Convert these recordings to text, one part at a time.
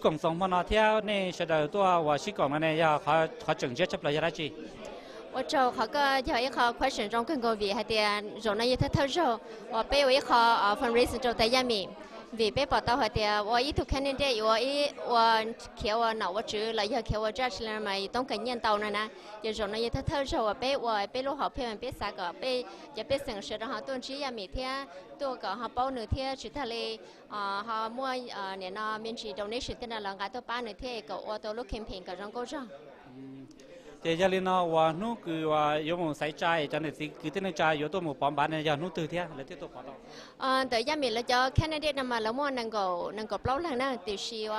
Koom txoos hmo no thiab nej sawv daws tuaj uas sib koom no ne yog qhov tseem ntsiab tshaj plaws yog dab tsi? Ua tsaug, qhov koj yog ib qho question zoo kawg nkaus vim hais tias zaum no yog thawj thawj zaug uas peb ua ib qho fundraising rau tas Yaj Mim, vim peb pom tau hais tias ua ib tug candidate ua ib ua khiav ua nom ua tswv los yog khiav ua judge los mas toob kas nyiaj ntau no na. Ces zaum no yog thawj thawj zaug uas peb ua peb lub hom phiaj mas peb xav kom peb cov pej xeem sawv daws ho tuaj ntsib Yaj Mim thiab tuaj kom ho paub nws thiab tsis tag li ho muaj nim no me ntsis donation tej no los nqa tuaj pab nws thiab kom ua tau lub campaign kom zoo nkauj zog. Ces yog li no uas hnub kws uas yuav mus xaiv tsa cov niam txiv kwv tij neej tsa yuav tuaj mus pov npav no yog hnub twg thiab lawv thiaj tuaj pov tau? Ntawm Yaj Mim lawv cov candidate no mas lawv muaj nees nkaum plaub leeg na, tiam sis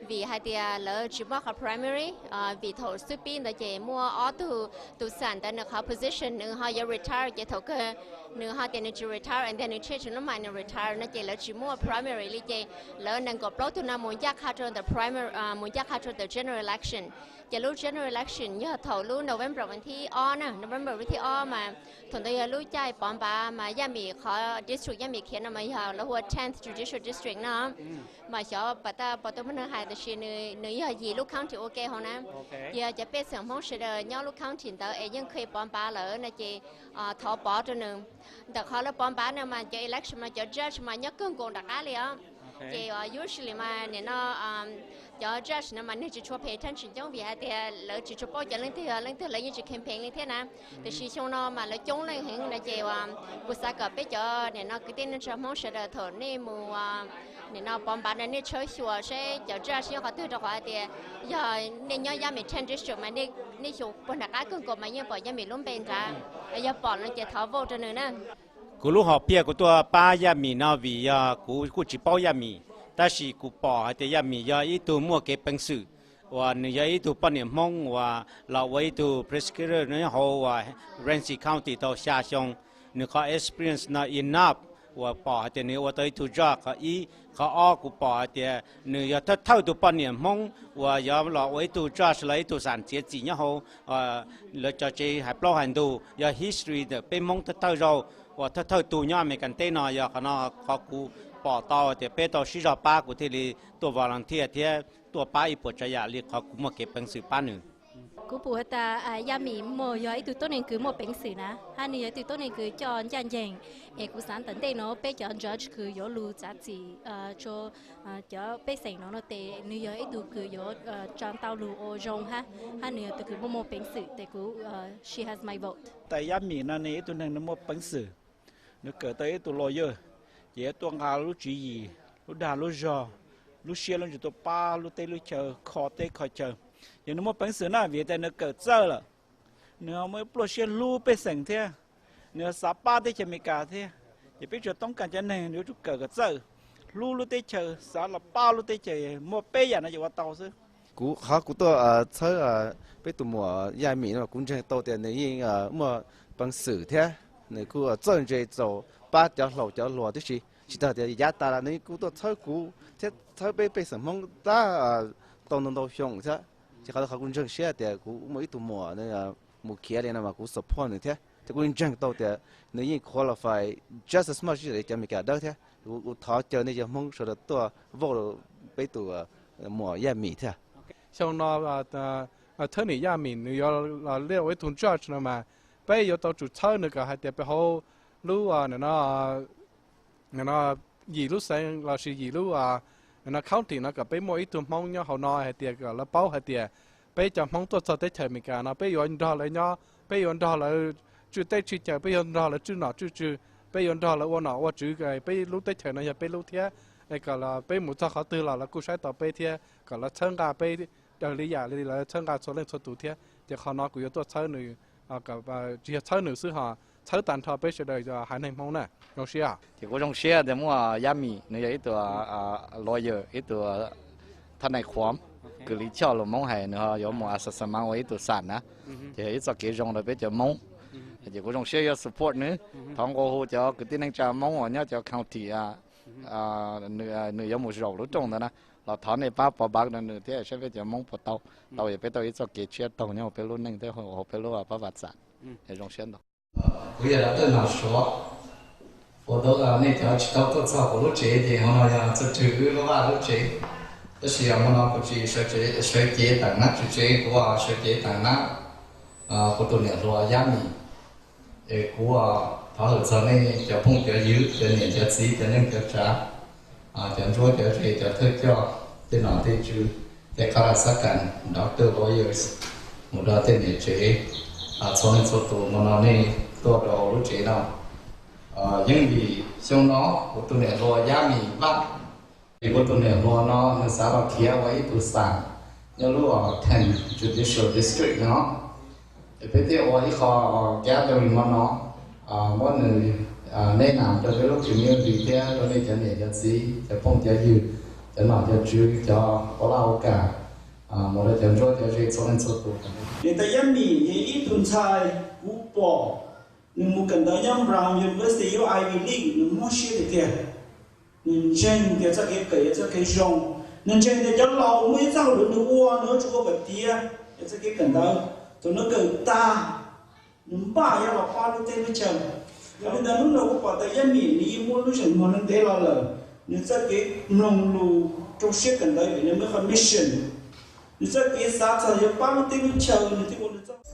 vim hais tias lawv tsis muaj qhov primary, vim thaum xub pib ntawd ces muaj ob tug, tus xam ntawd nws qhov position nws ho yuav retire ces thaum kawg nws ho tias nws tsis retire and then nws change nws lub mind nws retire no ces lawv tsis muaj primary li ces lawv nees nkaum plaub tug no mus ncaj qha rau ntawm primary, mus ncaj qha rau ntawm general election. Ces lub general election yog thaum lub November vas thib ob na, November vas thib ob mas thaum ntawd yog lub caij pov npav mas Yaj Mim qhov district Yaj Mim khiav no mas yog lawv hu ua tenth judicial district no. Mas xyov pom tau pom tau muaj neeg hais tiam sis nws yog yim lub county ua ke hauv na. Ces yog cov pej xeem Hmoob sawv daws nyob lub county ntawd es yeej kheev pov npav lawm no ces thov pov rau nws. Ntawm qhov lawv pov npav no mas cov election mas cov judge mas nyob kawg nkaus nram qab li os. Ces usually mas nim no cov judge no mas neeg tsis tshua pay attention coob vim hais tias lawv tsis tshua paub cov leej twg yog leej twg, lawv yeej tsis campaign li thiab na. Tiam sis xyoo no mas lawv coob leej heev no ces kuv xav kom peb cov nim no kwv tij neej tsa Hmoob sawv daws thaum nej mus nim no pov npav no nej tshawb xyuas seb cov judge nyob qhov twg rau qhov hais tias yog nej nyob Yaj Mim tenth district mas nej xyuas puag nram qab kawg nkaus mas yeej pom Yaj Mim lub npe nrad. Yog pom no ces thov vote rau nws na. Kuv lub hom phiaj kuv tuaj pab Yaj Mim no vim yog kuv kuj tsis paub Yaj Mim, tab sis kuv pom hais tias Yaj Mim yog ib tug muaj kev peev xwm, uas nws yog ib tug poj niam Hmoob uas los ua ib tug prosecutor nyob hauv uas Ramsey County tau xya xyoo. Nws qhov experience no enough uas pom hais tias nws ua tau ib tug judge. Qhov ib, qhov ob kuv pom hais tias nws yog thawj thawj tus poj niam Hmoob uas yuav los ua ib tug judge los ib tug xam txiav txim nyob hauv lawv cov tsev hais plaub hais ntug, yog history ntawm peb Hmoob thawj thawj zaug uas thawj thawj tus nyob Amelikas teb no. Yog qhov no qhov kuv pom tau tias peb tau sib zog pab kuv thiaj li tuaj volunteer thiab tuaj pab ib puas tsav yam li qhov kuv muaj kev peev xwm pab nws. Kuv pum has tas Yaj Mim muaj yog ib tug tuab neeg kws muaj peev xwm na, hab nws yog ib tug tuab neeg kws coj ncaj nceeg, es kuv xav tom ntej no peb cov judge kws yuav lug txav txim rua cov pej xeem no no tes nws yog ib tug kws yuav tsa tau lug ua zoo hab, hab nws yog tug kws muaj muaj peev xwm tes kuv, she has my vote. Tais Yaj Mim no nws ib tug neeg nws muaj peev xwm, nws kawm tau ib tug lawyer, ces yuav tuaj nqa lub tswv yim, lub dag lub zog, lub siab lub ntsws tuaj pab lub teb lub chaw, kho teb kho chaw. Yog nws muaj peev xwm na vim tas nws kawm txawj lawm, nws ho muaj ib pluaj siab hlub pej xeem thiab, nws ho xav pab teb chaws Amelikas thiab. Ces peb tsuas toob kas cov neeg nws yuav tsum kawm kom txawj, hlub lub teb chaws, xav los pab lub teb chaws, muaj peb yam no ces ua tau xwb. Kuv qhov kuv tuaj txhawb peb tus muam Yaj Mim no kuv ntseeg tau tias nws yeej muaj peev xwm thiab nws kuj txawj ntse txaus pab cov hlau cov hluas tib si. Tsis tas tias yav tas los nws kuj tuaj txhawb kuv thiab txhawb peb pej xeem Hmoob tab tau ntau ntau xyoo thiab. Ces qhov, qhov kuv ntseeg siab tias kuv muaj ib tug muam mus khiav li no mas kuv support nws thiab. Ces kuv ntseeg tau tias nws yeej qualify just as much li cov Amelikas dawb thiab. Kuv thov caw nej cov Hmoob sawv daws tuaj vote peb tus muam Yaj Mim thiab. Xyoo no txhawb nws Yaj Mim nws yuav los liaj ua ib tug judge no mas peb yuav tau tsum txhawb nws kom hais tias peb hauv lub no yim lub xeev lossis yim lub no county no kom peb muaj ib tug Hmoob nyob hauv no hais tias kom lawv paub hais tias peb cov Hmoob tuaj txog teb chaws Amelikas no peb yuav nrog lawv nyob, peb yuav nrog lawv tswj teb tswj chaw, peb yuav nrog lawv tswj nom tswj tswv, peb yuav nrog lawv ua nom ua tswv, peb lub teb chaws no yog peb lub thiab. Es kom peb mus txog qhov twg los lawv kuj saib tau peb thiab kom lawv txhawb nqa peb raws li yam li lawv txhawb nqa txhua leej txhua tus thiab. Ces qhov no kuv yuav tuaj txhawb nws, tsis yog txhawb nws xwb ho txhawb tag nrho peb sawv daws haiv neeg Hmoob na. Zoo siab. Ces kuv zoo siab tias muaj Yaj Mim, nws yog ib tug lawyer, ib tug thab nais khuam, kws li choj lus Hmoob hais nws ho yuav mus as a xas mas ua ib tug xam na. Ces yog ib txoj kev zoo rau peb cov Hmoob. Ces kuv zoo siab yuav support nws. Thov nqua hu cov kwv tij neej tsa Hmoob uas nyob cov county nws yuav mus zaum lub rooj ntawd na, los thov nej pab pov npav rau nws thiab saib peb cov Hmoob puas tau, tau yog peb tau ib txoj kev tshiab taug nyob hauv peb lub neej thiab hauv peb lub pab vaj xam. Zoo siab ntau. Kuv yog Dr. Nom Suav, ua tau nej cov tsis tau tuaj txog kuv lub tsev ces hauv no yog txog tswg wb lub vaj lub tsev. Tab sis hmo no kuv tsis sawv cev teem nab tsis tsev, kuv sawv cev teem nab kuv tus niam hluas Yab Mim. Es kuv thov hwm txog nej cov phooj cov ywg, cov niam cov txiv, cov neej cov tsav, cov ntsuab cov ze, cov thawj coj, tej nom tej tswv, tej qab laj xab kas, doctor, lawyers, mus rau tej niam tsev, txhua leej txhua tus hmo no nej tuaj rau lub tsev no. Yeej vim xyoo no kuv tus niam hluas Yab Mim Vaj, es kuv tus niam hluas no nws xav los khiav ua ib tug xam nyob lub Ten Judicial District no. Es peb thiaj ua ib qho gathering hmo no, muab nws neb nas rau peb lub community thiab rau nej cov niam cov txiv, cov phooj cov ywg, cov nom cov tswv, cov ua laj ua kam, mus rau cov ntsuab cov ze txhua leej txhua tus. Niam tais Yab Mim yog ib tug ntxhais kuv pom nws mus kawm ntawv nyob Brown University, Ivy League, nws mob siab tiag tiag. Nws ntseeg tias txoj kev kawm yog txoj kev zoo. Nws ntseeg tias cov laus muaj ib txoj hauj lwm nws ua, nws yuav tsum ua kom tiav, yog txoj kev kawm ntawv. Thaum nws kawm tag, nws npaj yuav los pab lub teb lub chaw. Yog li ntawd hnub no kuv pom tais Yab Mim nws yeej muab lub zeem muag ntev los lawm. Nws txoj kev mloog lus, rau siab kawm ntawv vim nws muaj qhov mission. Nws txoj kev xav txog yuav pab lub teb lub chaw, nws thiaj ua nws txoj